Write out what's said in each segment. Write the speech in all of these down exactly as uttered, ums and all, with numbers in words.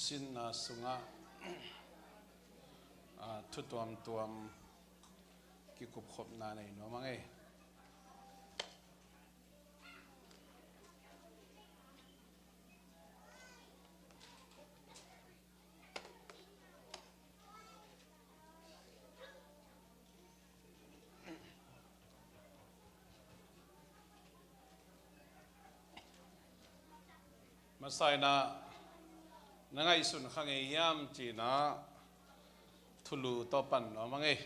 Sinna sungah, ah, thu tuamtuam kikupkhopna nei nuam ing ei. Masa in ah na ngaihsun kha ngei hiam ci-in ah thulu tawh pan nuam ing ei.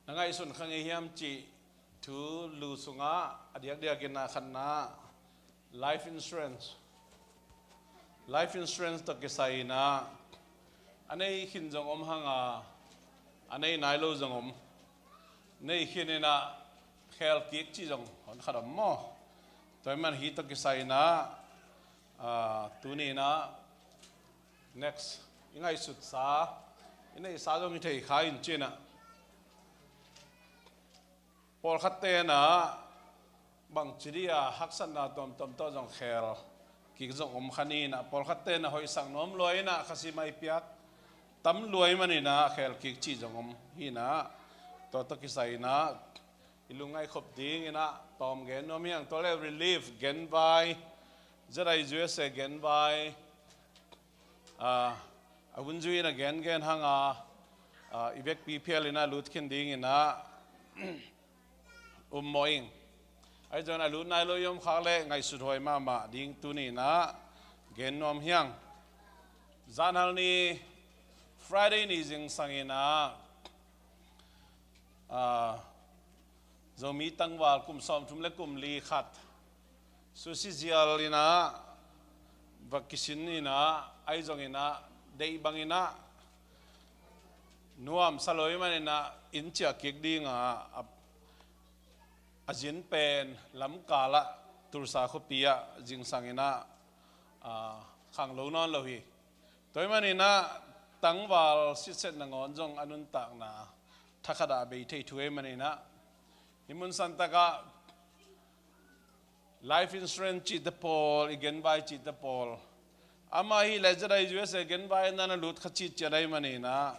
Na ngaihsun kha ngei hiam cih thulu sungah a diakdiak in ah khatna, life insurance. Life insurance tawh kisai in ah a nei khin zong om hang a, a nei nai lo zong om. Nei khin in ah khel kik cih zong hon khat om maw? Tua ahih man hih tawh kisai in ah, ah, tuni in ah next i ngaihsutsa, i neihsa zong hi thei kha in ci-in ah, pawlkhatte in ah bangci dih a haksatna tuamtuam tawh zong khel kik zong om kha ni in ah, pawlkhatte in ah hoihsak nuam lua in ah, khasi maipiak tam lua ahih man in ah khel kik cih zong om hi in ah, tua tawh kisai in ah i lungngaih khop ding in ah tawm gen nuam hi hang. Tua leh relief genvai, Z I U S A genvai, ah, a hun zui in ah gengen hang a, ah, i vekpi phial in ah lut khin ding in ah um mawh ing. Ahi zongin a lut nai lo i om khak leh ngaihsut huai mahmah ding tuni in ah gen nuam hi hang. Zanhal ni Friday ni zingsang in ah, ah, Zomi tangval kum sawmthum le kum li khat susi zial in ah va kisin in ah, ahi zongin ah deih bang in ah nuamsa lo ahih man in ah inn ciah kik ding a, a, a zin pen Lamka lah Tulsa khuapi ah zingsang in ah, ah, khanglo nawn lo hi. Tua ahih man in ah tangval sitset nangawn zong a nuntakna thakhat ah a bei thei thu ahih man in ah, hih mun santak ah life insurance cihte pawl, i genvai cihte pawl, amah hi leh Z I U S A genvai in ah na lut kha citciat ahih man in ah,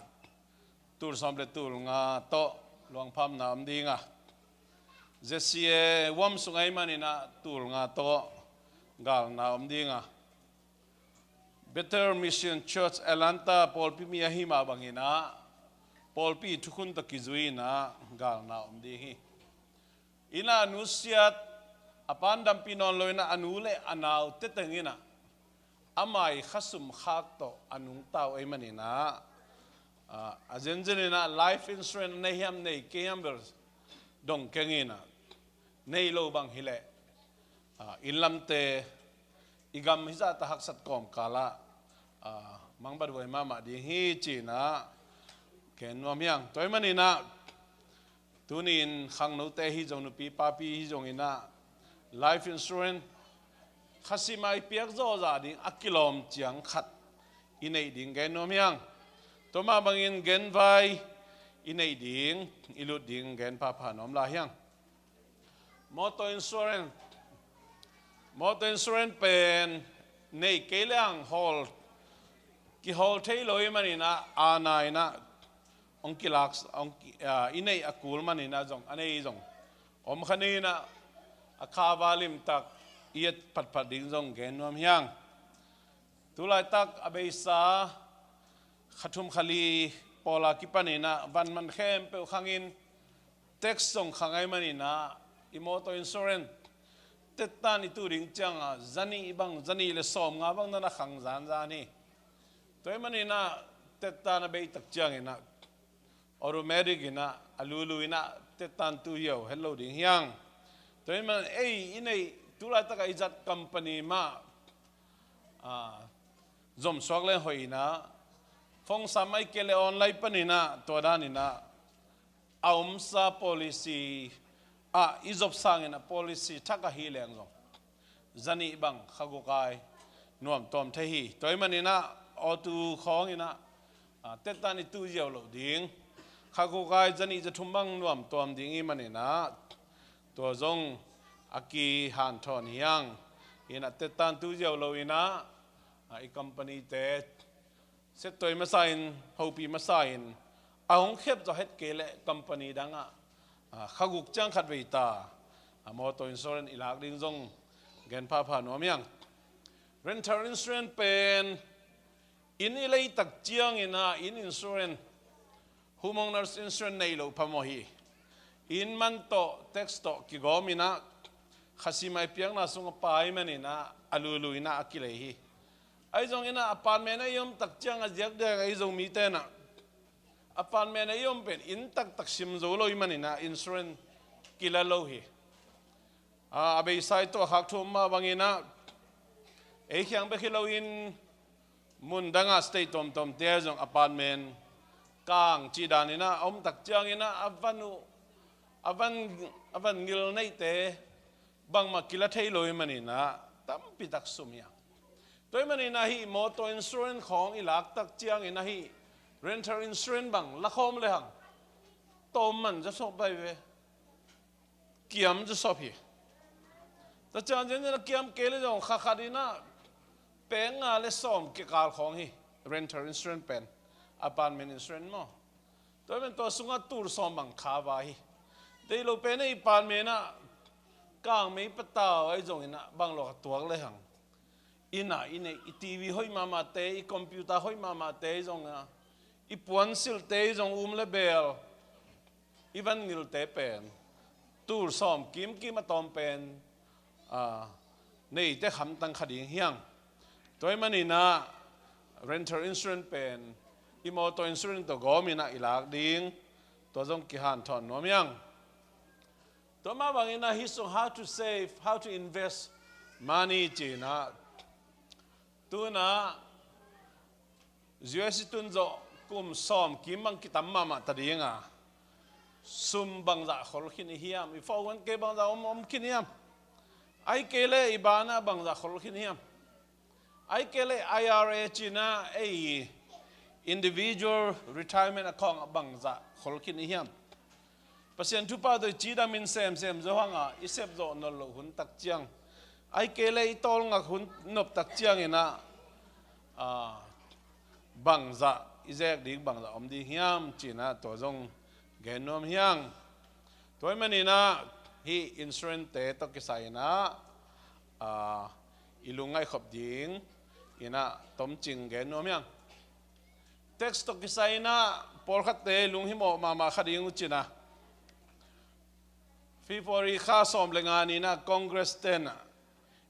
tul sawm le tul nga tawh luangphamna om ding a, Z C A huam sung ahih man in ah tul nga tawh galna om ding a, Bethel Mission Church Atlanta pawlpi mi ahih mah bang in ah pawlpi thukhun tawh kizui in ah galna om ding hi. Inn ah a nusiat, a pa in dampih nawn lo in ah a nu le a naute teng in ah amah i khasum khak tawh a nungta uh ahih man in ah, ah, a zenzen in ah life insurance nei hiam nei kei hiam bel dong keng in ah, nei lo bang hi leh, ah, inn lamte i gam hih zah tak haksat kawmkal ah, ah, mangbat huai mahmah ding hi ci-in ah gen nuam hi hang. Tua ahih man in ah tuni in khangnote hi zong, nupi papi hi zong in ah life insurance khasi maipiak zawhzah ding a kilawm ciang khat i neih ding gen nuam hi hang. Tua mah bangin genvai i neih ding, i lut ding gen phapha nuam lai hi hang. Motor insurance, motor insurance pen nei kei leh hang hawl, kihawl thei lo ahih man in ah, a na in ah hong kilak, hong ki-, ah, i neih a kul man in ah zong, a nei zong om kha ni in ah, a kha va limtak i et phatphat ding zong gen nuam hi hang. Tu laitak a beisa kha thum kha li pawl a kipan in ah van man khempeuh khang in, tax zong khang ahih man in ah, i motor insurance tettan i tuh ding ciang a zanih bang, zanih le sawmnga bang na na khang zanzan hi. Tua ahih man in ah tettan a bei tak ciang in ah automatic in ah, a lulu in ah tettan tuh hiau het lo ding hi hang. Tua ahih man ei i neih tu laitak a i zat company mah, ah, zomsuak leng hoih in ah, phone sam ahih kei leh online pan in ah, tua dan in ah a omsa policy ah i zop sang in ah policy thak ahi leng zong zanih bang kha guk ai nuam tuam thei hi. Tua ahih man in ah auto khawng in ah, ah, tettan i tuh ziau loh ding, kha guk ai zanih zathum bang nuam tuam ding ahih man in ah, tua zong a kihanthawn hi hang. Inah tetantu ziau lo inah, a, i company te settuai masa in, hopih masa in, a hong khep zawh het kei leh company dangah, a, kha guk ciang khat vei ta, a, motor insurance i lak ding zong gen phapha nuam hi hang. Renter insurance pen inn i lei tak ciang inah inn insurance, homeowners insurance nei loh phamawh hi. Inn man tawh, tax tawh kigawm inah, khasi mai piakna sung a pai man inah, a lulu inah a kilei hi. Ahi zong inah apartment a i om tak ciang a ziak diak ahi zong mite inah apartment a i om pen inn taktak sim zo lo i man inah insurance kila lo hi. A, a beisa i tuah khak thu om mah bang inah, ei khiang bek hi lo in, mun dangah state tuamtuam te zong apartment kang cih dan inah a om tak ciang inah a van uh, a van, a van ngil neihte bangmah kila thei lo i man inah tampi tak sum hi hang. Tua i man inah hih motor insurance khawng i lak tak ciang inah hih renter insurance bang la khawm le hang tawm man za sawp bai ve. Kiam za sawp hi. Tua ciang ciang inah kiam kei le zong kha khat inah peng nga le sawm kikal khawng hi. Renter insurance pen, apartment insurance maw. Tua pen tua sungah tul sawm bang kha va hi. Dei lo pen i apartment ah kang mei patau ahi zong inah bang lo a tuak le hang. Inah i neih, i TV hoih mahmahte, i computer hoih mahmahte zong a, i puansilhte zong um le bel, i van ngilte pen tul sawm kimkim a tawm pen, a, neite khamtang kha ding hi hang. Tua i man inah renter insurance pen i motor insurance tawh gawm inah i lak ding, tua zong kihanthawn nuam hi hang. Tua mah bang inah hih sung how to save, how to invest money ci inah, tu inah U S i tun zawh kum sawm kim bang kitam mahmah ta ding a, sum bangzah khol khin i hiam, i four oh one K bangzah om, om khin hiam, ahih kei leh i banah bangzah khol khin hiam, ahih kei leh I R A ci inah ei individual retirement account ah bangzah khol khin i hiam. Pasian thupha tawh i cidamin semsem zo hang a, i sep zawh nawn loh hun tak ciang, ahih kei leh i tawlngak hun nop tak ciang inah, a, bangzah i zek ding, bangzah om ding hiam ci inah tua zong gen nuam hi hang. Tua i man inah hih insurance te tawh kisai inah, a, i lungngaih khop ding inah tomcing gen nuam hi hang. Tax tawh kisai inah pawlkhatte lunghimawh mahmah kha ding uh ci inah, February kha sawm le nga ni inah Congress ten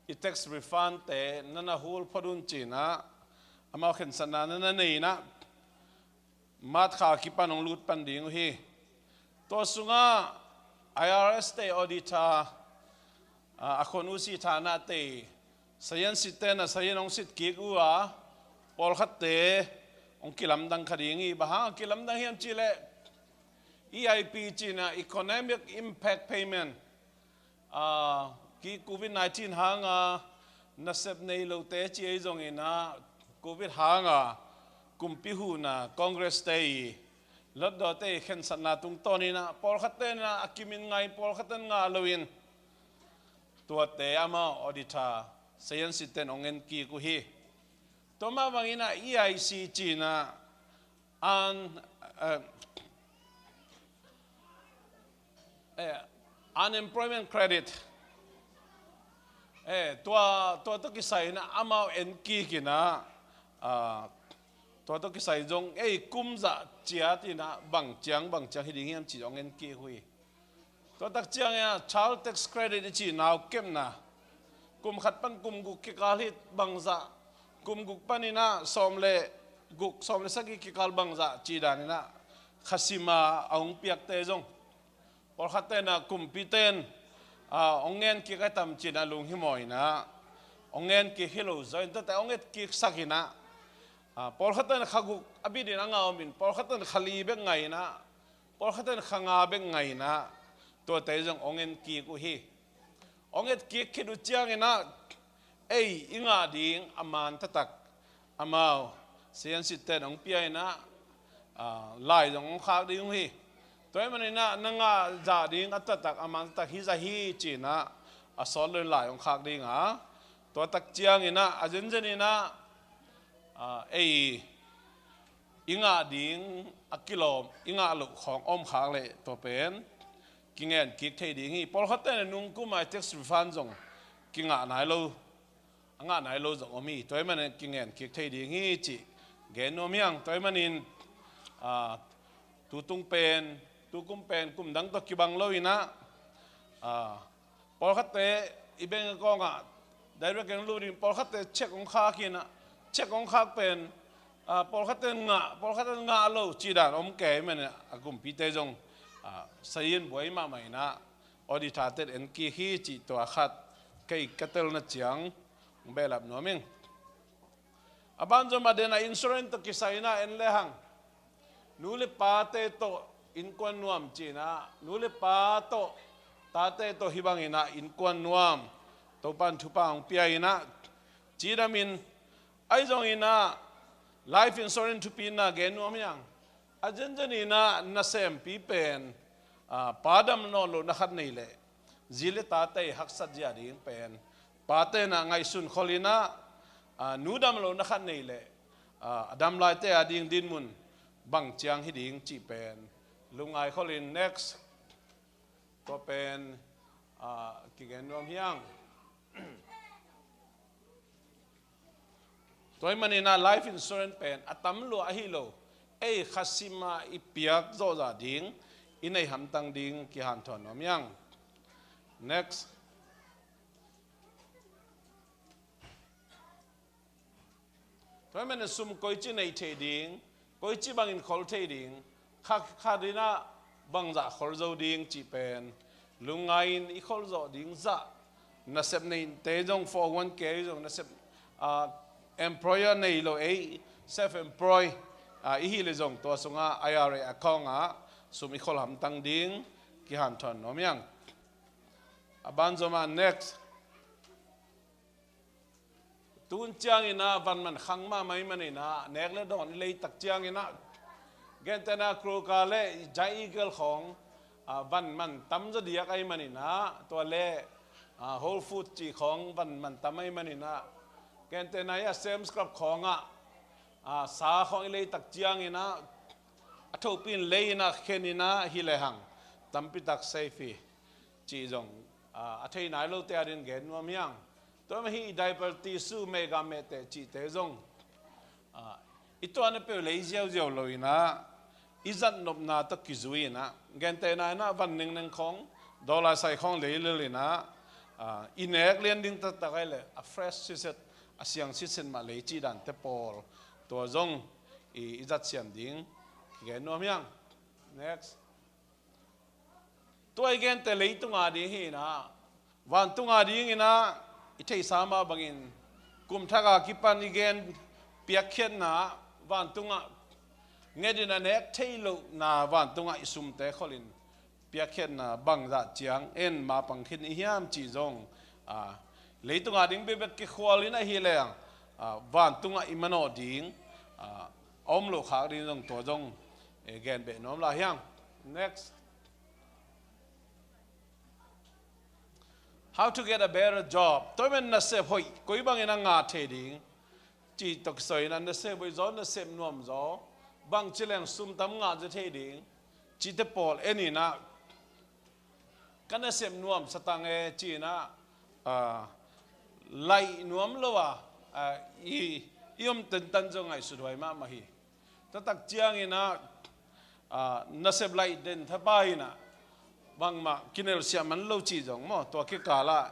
i tax refund te na na hul phot un ci inah, amau khensatna na na nei inah, March kha kipan hong lut pan ding uh hi. Tua sungah I R S te auditor, a, a khon uh sithanate, sazian sitte na sazian hong sit kik uh a, pawlkhatte hong kilamdang kha ding hi. Bang hang a kilamdang hiam cih leh E I P ci inah economic impact payment, a, ki covid nineteen hang a nasep nei lote ci ahi zong inah, covid hang a kumpi huhna, Congress te i lotdawte i khensatna tungtawn inah pawlkhatte inah a kimin ngai, pawlkhatte in ngah lo in, tuate amau auditor sazian sitten hong en kik uh hi. Tua mah bang inah E I C ci inah un, eh, eh, unemployment credit, eh, tua, tua tawh kisai inah amau en kik inah, a, tua tawh kisai zong ei kum zah ciat inah bang ciang bang ciang hi ding hiam ci hong en kik uh hi. Tua tak ciang inah child tax credit i ci, nau kepna, kum khat pan kum guk kikal hi bangzah, kum guk pan inah sawm le guk, sawm le sagih kikal bangzah ci dan inah khasim a hong piakte zong, pawlkhatte inah kumpite in, a, hong ngen kik a tam ci inah lunghimawh inah, hong ngen kik hi lo zaw in tuate hong et kiksak inah, a, pawlkhatte in kha guk a bit in a ngah om in, pawlkhatte in kha li bek ngah inah, pawlkhatte in kha nga bek ngah inah, tuate zong hong en kik uh hi. Hong et kik khit uh ciang inah ei i ngah ding a man taktak amau sazian sitten hong pia inah, a, lai zong hong khak ding uh hi. Tua i man inah na ngah zah ding a taktak, a man taktak hi zah hi ci inah a sawt loin lai hong khak ding a, tua tak ciangin ah a zenzen in ah, a, ei i ngah ding a kilawm, i ngah loh khawng om khak leh tua pen kingen kik thei ding hi. Pawlkhatte in nungkum a tax refund zong kingah nai lo, a ngah nai lo zong om hi. Tua ahih manin kingen kik thei ding hi cih gen nuam hi hang. Tua ahih manin, a, tutung pen, tukum pen kum dang tawh kibang lo in ah, a, pawlkhatte i bank account ah direct in lut in, pawlkhatte cheque hong khak in ah, cheque hong khak pen, a, pawlkhatte ngah, pawlkhatte ngah lo cih dan om kei ahih manin a kumpite zong, a, sayin buai mahmah in ah auditor te en kik hi cih tua khat kei ka telna ciang behlap nuam ing. A ban zom a den a insurance tawh kisai in ah en lehang, nu le pate tawh innkuan nuam ci in ah, nu le pa tawh, tate tawh hih bangin ah innkuan nuam, Topa'n thupha hong pia in ah, cidam in, ahi zongin ah life insurance thupi in ah gen nuam hi hang. A zenzen in ah nasempi pen, a, pa dam nawn lohna khat nei leh zi le tate haksat zia ding pen, pate in ah ngaihsun khol in ah, a, nu dam lohna khat nei leh, a, a dam laite a ding dinmun bang ciang hi ding cih pen lungngai khol in. Next. Tua pen, a, kigen nuam hi hang. Tua ahih manin ah life insurance pen a tam lua ahi lo, ei kha sim a i piak zawhzah ding, i neih hamtang ding kihanthawn nuam hi hang. Next. Tua ahih manin sum koici neih theih ding, koici bangin khol theih ding, kha, kha ding ah bangzah khol zo ding cih pen lungngai in i khol zawh ding zah. Nasep neihte zong four oh one K zong nasep, a, employer nei lo ei, self employ, a, i hih leh zong tua sungah I R A account ah sum i khol hamtang ding kihanthawn nuam hi hang. A ban zom a next. Tun ciangin ah van man khang mahmah ahih manin ah nek le dawn i lei tak ciangin ah, gentehna Kroger le Giant Eagle khawng, a, van man tam zaw diak ahih manin ah, tua le, a, Whole Foods cih khawng van man tam ahih manin ah, gentehna hi a Sam's Club khawng ah, a, sa khawng i lei tak ciangin ah a thopi in lei in ah khen in ah hi lehang tampi tak safe hi cih zong, a, a thei nai lote a ding gen nuam hi hang. Tua mah hi, diaper, tissue, mega mehte cihte zong, a, i tuahna peuh lei ziauziau lo in ah i zat nopna tawh kizui in ah, gentehna in ah van nengneng khawng, dollar sai khawng lei lel in ah, a, i nek lian ding taktak ahih leh a fresh sitset, a siang sitset mah lei cih dante pawl, tua zong i, i zat siam ding kigen nuam hi hang. Next. Tua i gente leitung a ding hi in ah, vantung a ding in ah i theihsa mah bangin kum thak a kipan i gen piakkhiatna, vantung ah nget in a nek theih lohna, vantung ah i sumte khol in piakkhiatna bangzah ciang en mapang khin i hiam cih zong, a, leitung a ding bekbek kikhual in ahih leh, a, vantung ah i manawh ding, a, a om loh khak ding zong, tua zong, e, gen beh nuam lai hi hang. Next. How to get a better job. Tua ahih manin nasep hoih koi bangin a ngah thei ding cih tawh kisai in ah, nasep hoih zaw, nasep nuam zaw, bangci leng sum tam ngah zaw thei ding cihte pawl en in ah, ka nasep nuam sa tang e ci in ah, a, laih nuam lo a, a, i, i om tentan zaw ngaihsut huai mahmah hi. Tua tak ciangin ah, a, nasep laih den thapa in ah bangmah kinelsiam man lo cih zong maw, tua kikal ah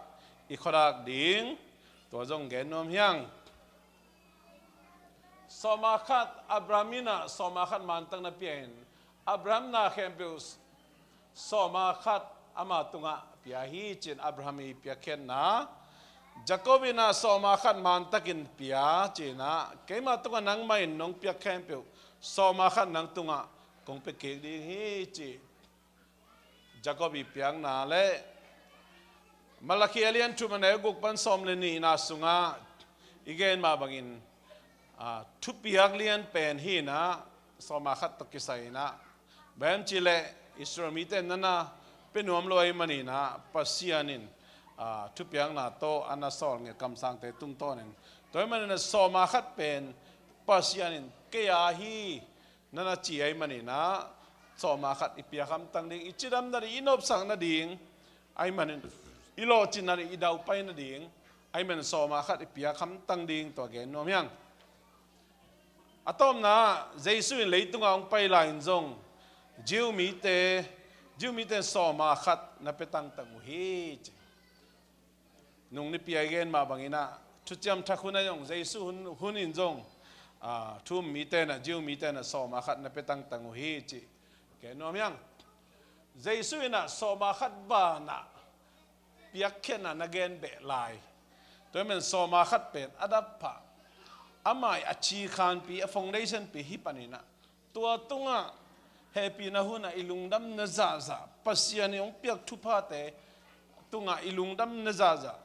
i khuadak ding, tua zong gen nuam hi hang. Sawma khat, Abraham in ah sawma khat mantak na pia in, Abraham na khempeuh sawma khat ama tungah pia hi ci in, Abraham i piakkhiatna. Jacob in ah sawma khat mantakin pia ci in ah, keima tungah nangmah in nong piak khempeuh sawma khat nang tungah kong pia kik ding hi ci. Jacob i piakna le Malakhi a lian thum a neu guk pan sawm le nihna sungah i gen mah bangin, a, thupiak lian pen hi in ah, sawma khat tawh kisai in ah, bang hiam cih leh Israel mite in na na pia nuam lo ahih manin ah, Pasian in, ah, thupiakna tawh a na sawl ngiat kamsangte tungtawnin. Tua ahih manin a sawma khat pen Pasian in kei a hi na na ci ahih manin a, sawma khat i piak hamtang ding, i cidam nading, i nopsak nading, ahih manin i lawhcin nading, i daupai nading, ahih manin sawma khat i piak hamtang ding tua gen nuam hi hang. A tawpna, Jesu in leitungah hong pai lai-in zong Jew mite, Jew mite in sawma khat na pia tangtang uh hi ci. Nung nipi a i gen mah bangin a, Thuciam Thak hun a zong, Jesu hun, hun in zong, ah, thu-um mite in a, Jew mite in a sawma khat na pia tangtang uh hi ci. Gen nuam hi hang. Jesu in a sawma khat banah piakkhiatna na gen beh lai. Tua ahih manin sawma khat pen a dap pah, a mai, a cikhanpi, a foundation pi hi panin a, tua tungah hehpihna hunah i lungdamna zahzah, Pasian in hong piak thuphate tungah i lungdamna zahzah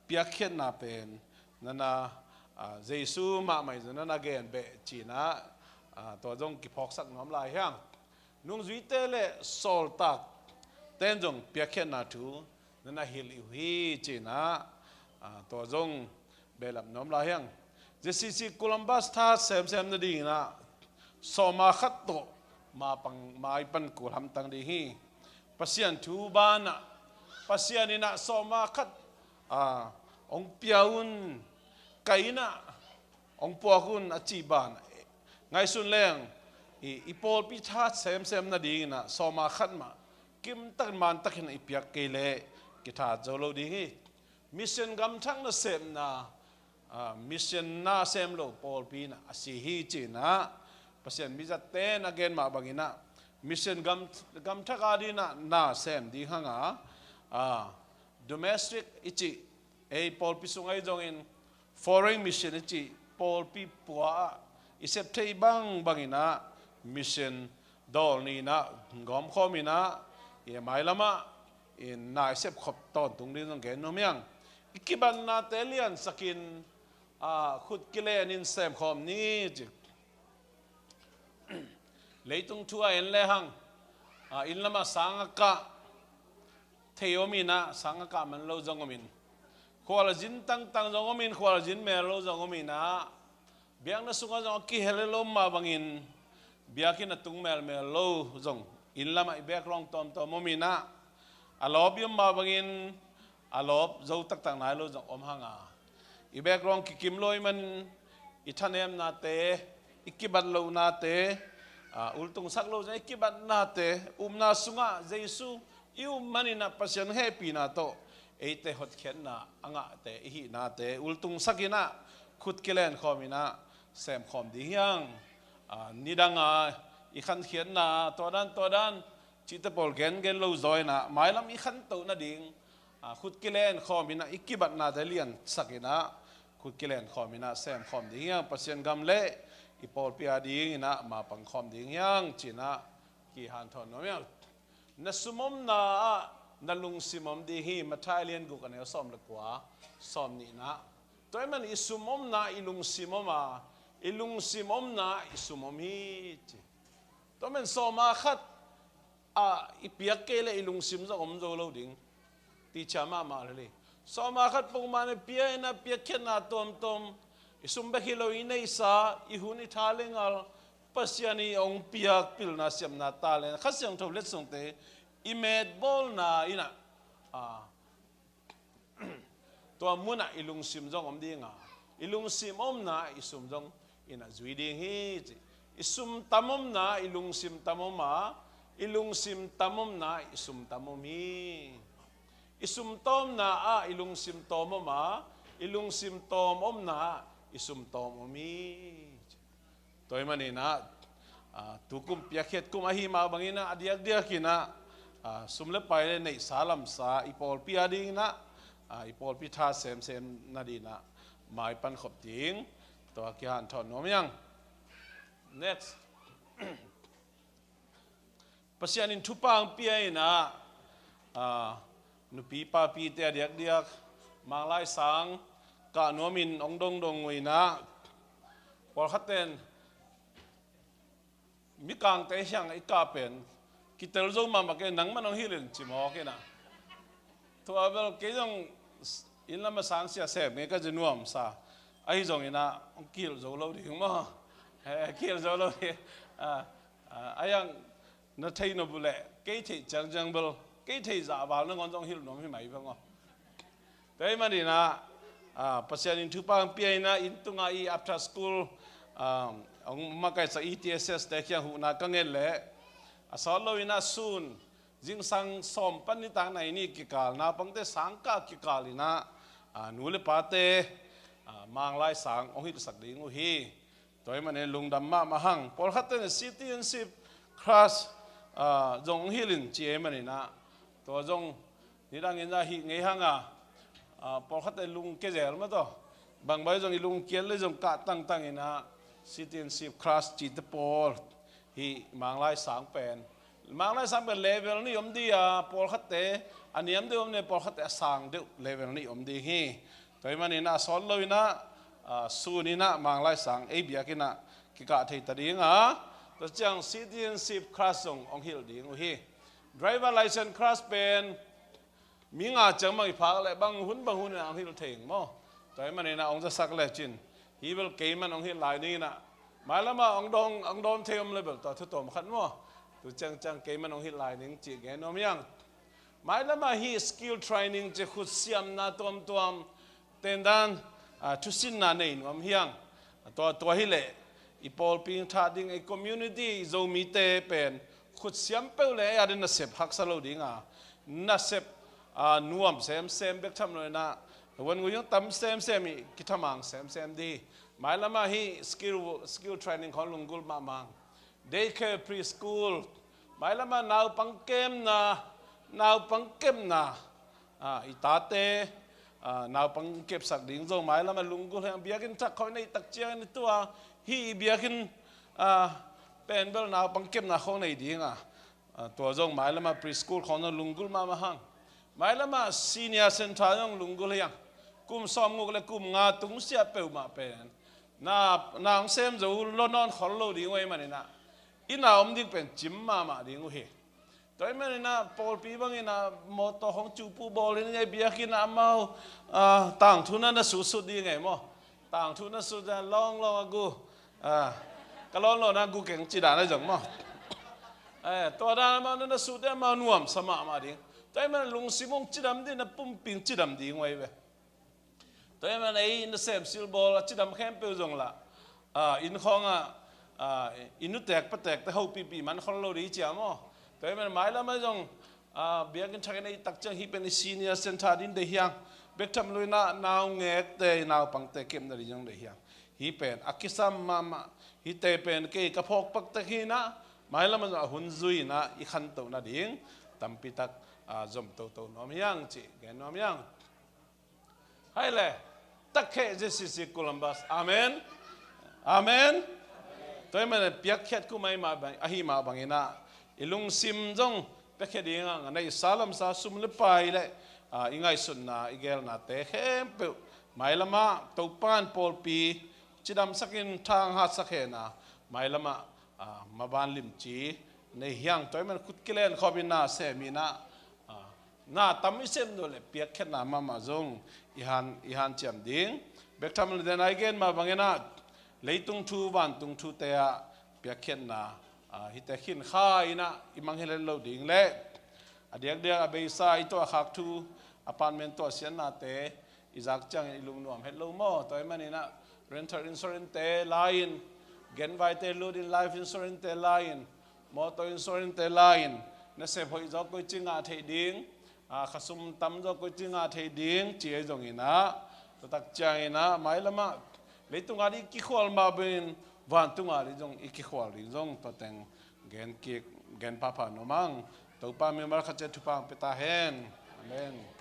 piakkhiatna pen na na, ah, Jesu mahmah in zong na na gen beh ci-in a, ah, tua zong kiphawksak nuam lai hi hang. Nungzuite le sawltakte in zong piakkhiatna thu na na hilh uh hi ci-in a, ah, tua zong behlap nuam lai hi hang. J C C Columbus tha semsem nadingin a, sawma khat tawh ma pang, mai pan kul hamtang ding hi. Pasian thu banah, Pasian in a sawma khat, ah, hong pia un, Kain a hong puak un a cih banah, ngaihsun leng, i, i pawlpi tha semsem nadingin a sawma khat mah kimtak mantakin i piak kei leh kithat zo lo ding hi. Mission gam thak nasepna, ah, mission na sem lo pawlpi in a si hi ci-in a, Pasian mizatte in a gen mah bangin a, mission gam, gam thak adingin a na sem ding hang a, ah, domestic i cih, ei pawlpi sung ahi zongin, foreign mission i cih pawlpi pua ah i sep theih bangbangin a, mission dawl ni-in a gawmkhawm in a, i mailam ah i na i sepkhop tawntung ding zong gen nuam hi hang. I kibatnate liansakin, ah, khut kilenin semkhawm ni ci. Leitung thu a en lehang, ah, inn lamah sang a kah thei om in a, sang a kah man lo zong om in, khual a zin tangtang zong om in, khual a zin mel lo zong om in a, biakna sungah zong a kihel lo mah bangin biakinn a tung melmel lo zong, inn lamah i background tawmtawm om in a, a lawp i om mah bangin a lawp zo taktak nai lo zong om hang a, i background kikim lo ahih manin i thanemnate, i kibat lohnate, ah, ultungsak lo zong i kibatnate, upna sungah Jesu i up manin a, Pasian hehpihna tawh eite hotkhiatna a ngahte, i hihnate ultungsak in a, khut kilenkhawm in a semkhawm ding hi hang. Ah, nidang a i khankhiatna, tua dan, tua dan cihte pawl gengen lo zaw in a, mailam i khantoh nading, ah, khut kilenkhawm in a, i kibatnate liansak in a, khut kilenkhawm in a semkhawm ding hi hang. Pasian gam le i pawlpi adingin a ma pangkhawm ding hi hang ci-in a kihanthawn nuam hi hang. Na sum omna ah na lungsim om ding hi. Matthai lian guk, a neu sawm le kua, sawm nihna. Tua ahih manin i sum omna i lungsim om a, i lungsim omna i sum om hi ci. Tua ahih manin sawma khat ah i piak kei leh i lungsim zong om zo lo ding. Ticia mahmah lel hi. Sawma khat pongman i pia in a, piakkhiatna tuamtuam, i sum bek hi lo i neihsa, i hun, i tha le ngal, Pasian i hong piak pilna, siamna, talent, Kha Siangtho letsongte i metbawlna in a, ah, tua munah i lungsim zong om ding a, i lungsim omna i sum zong in a zui ding hi ci. I sum tam omna i lungsim tam om a, i lungsim tam omna i sum tam om hi. I sum tawmna ah i lungsim tawm om a, i lungsim tawm omna ah i sum tawm om hi. Tua ahih manin a, ah, tukum piakkhiat kum ahih mah bangin a, a diakdiakin a, ah, sum le pai le neihsa lamsa i pawlpi adingin a, ah, i pawlpi tha semsem nadingin a mai pankhop ding, tua kihanthawn nuam hi hang. Next. Pasian in thupha hong pia in a, ah, nupi papite a diakdiak Manglai sang kah nuamin hong dongdong uh in a, pawlkhatte in mikangte hiang i kah pen kitel zo mahmah kei, nangman hong hilh in ci mawk in a. Tua bel kei zong Inn lam a sang sia sem nge ka ci nuamsa. Ahi zongin ah hong kihilh zo lo ding maw? Eh, kihilh zo lo ding. Ah, ah, a yang na thei nop uh leh kei theih ciangciang bel, kei theih zah val nangawn zong hilh nuam hi mai bang aw. Tua ahih manin ah, ah, Pasian in thupha hong pia in ah, inn tungah i after school, ah, hong makaihsak E T S S te kiang huhna ka nget leh, a sawt lo in ah sun zingsang sawm pan nitak nai ni kikal, naupangte sangkah kikal in ah, ah, nu le pate, ah, Manglai sang hong hilhsak ding uh hi. Tua ahih manin lungdam mahmah hang. Pawlkhatte in citizenship class, ah, zong hong hilh in ci ahih manin ah, tua zong nidangin ah hih ngei hang a, ah, pawlkhatte lungkia zel mah tawh, bangbang zong i lungkiat le zong kah tangtang in ah citizenship class cite pawl hih Manglai sang pen, Manglai sang pen level nih om ding a, pawlkhatte a niam deuh om le pawlkhatte a sang deuh level nih om ding hi. Tua ahih manin ah sawt lo in ah, ah, sun in ah Manglai sang ei biakinn ah kikah thei ta ding a, tua ciang citizenship class zong hong hilh ding uh hi. Driver license class pen mi nga ciang bang i phak leh bang hun bang hun in ah hong hilh thei ing maw? Tua ahih manin ah hong zasak lecin, hih bel keiman hong hilh lai ning in ah, mailam ah hong dawn, hong dawn thei om le bel tua thu tawm khat maw? Tu ciangciang keiman hong hilh lai ning cih gen nuam hi hang. Mailam ah hih skill training ci, khutsiamna tuamtuam, tendan, ah, thusinna nei nuam hi hang. Tua, tua hi leh i pawlpi thah ding, i community, i Zomite pen khutsiam peuh le ei a ding nasep haksa lo ding a, nasep, ah, nuam semsem bek tham lo in ah, wan ngui hong tam semsem i kithamang semsem ding. Mailam ah hih skill, skill training khawng lunggulh mahmah hang. Daycare, preschool, mailam ah naupang kepna, naupang kepna, ah, i tate, ah, naupang kepsak ding zong mailam ah lunggulh hi hang. Biakinn thak khawng i neih tak ciangin i tua, hih i biakinn, ah, pen bel naupang kepna khawng nei ding a, ah, tua zong mailam ah preschool khawng zong lunggulh mahmah hang. Mailam ah senior center zong lunggulh hi hang. Kum sawmguk le kum nga tungsiah peuhmah pen na, na hong sem zo lo nawn khol lo ding uh ahih manin ah, inn a om ding pen cim mahmah ding uh hi. Tua ahih manin ah pawlpi bangin ah mawtaw khawng cupu bawl in, ei biakinn ah amau, ah, tangthu na na sutsut ding e maw? Tangthu na sut dan lawnglawng a gu, ah, ka lawnlawn a gu keng ci dan ahi zong maw? Eh, tua dan amau na na sut ding, amau nuamsa mahmah ding. Tua ahih manin lungsim hong cidam ding, na pumpi hong cidam ding uh ahi ve. Tua ahih manin ei nasem silbawl a cidam khempeuh zong lah, ah, inn khawng ah, ah, i nutek patekte hopihpih man khol lo ding ci a maw? Tua ahih manin mailam ah zong, ah, biakinn thak i neih tak ciang hih pen i senior center ding deih hi hang. Bek tham lo in ah naungekte, naupangte kepna ding zong deih hi hang. Hih pen a kisam mahmah, hihte pen kei ka phawk pak tek hi in ah, mailam ah zong a hun zui in ah i khantoh nading tampi tak, ah, zom toto nuam hi hang cih gen nuam hi hang. Hai le, takheh J C C Columbus. Amen. Amen. Tua ahih manin piakkhiat kum ahi mah bang, ahi mah bangin ah, i lungsim zong piakkhiat ding a, a neihsa lamsa sum le pai le, ah, i ngaihsutna, i geelnate khempeuh mailam ah Topa in pawlpi cidamsak in thanghatsak hen a, mailam ah, ah, maban limci nei hi hang. Tua ahih manin khut kilenkhawm in na sem in ah, ah, na tam i sem deuh leh piakkhiatna mahmah zong i han, i hanciam ding. Bek tham lo in ah i gen mah bangin ah, leitung thu, vantung thute ah piakkhiatna, ah, hihte khin kha in ah i mangngilh het lo ding leh, a diakdiak a beisa i tuahkhak thu, apartment tuahsiatnate i zak ciangin i lungnuam het lo maw? Tua ahih manin ah rental insurance te la in, genvaite lut in, life insurance te la in, motor insurance te la in, nasep hoih zaw koici ngah theih ding, ah, khasum tam zaw koici ngah theih ding ci ahi zongin ah, tua tak ciangin ah mailam ah leitung a ding i kikhual mah bangin vantung a ding zong i kikhual ding zong tua teng gen kik, gen phapha nuam hang. Topa min a khat ciat thupha hong pia ta hen. Amen.